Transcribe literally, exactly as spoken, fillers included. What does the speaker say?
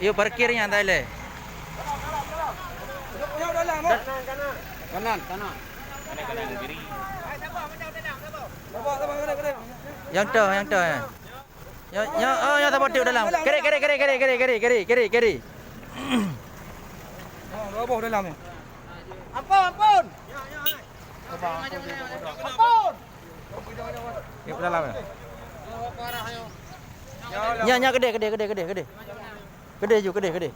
Yuk parkir nyan, Thailand. Kanan, kanan. Nyang toh, nyang toh, ya. Nyang, nyang, oh, nyang saboh teuk dalam. Kiri, kiri, kiri. Oh, roboh dalam ni. Ampun, ampun. Ampun. Yuk, dalam ya. Nya, nya, keudeh, keudeh, keudeh, keudeh, keudeh. Keudeh ju, keudeh, keudeh.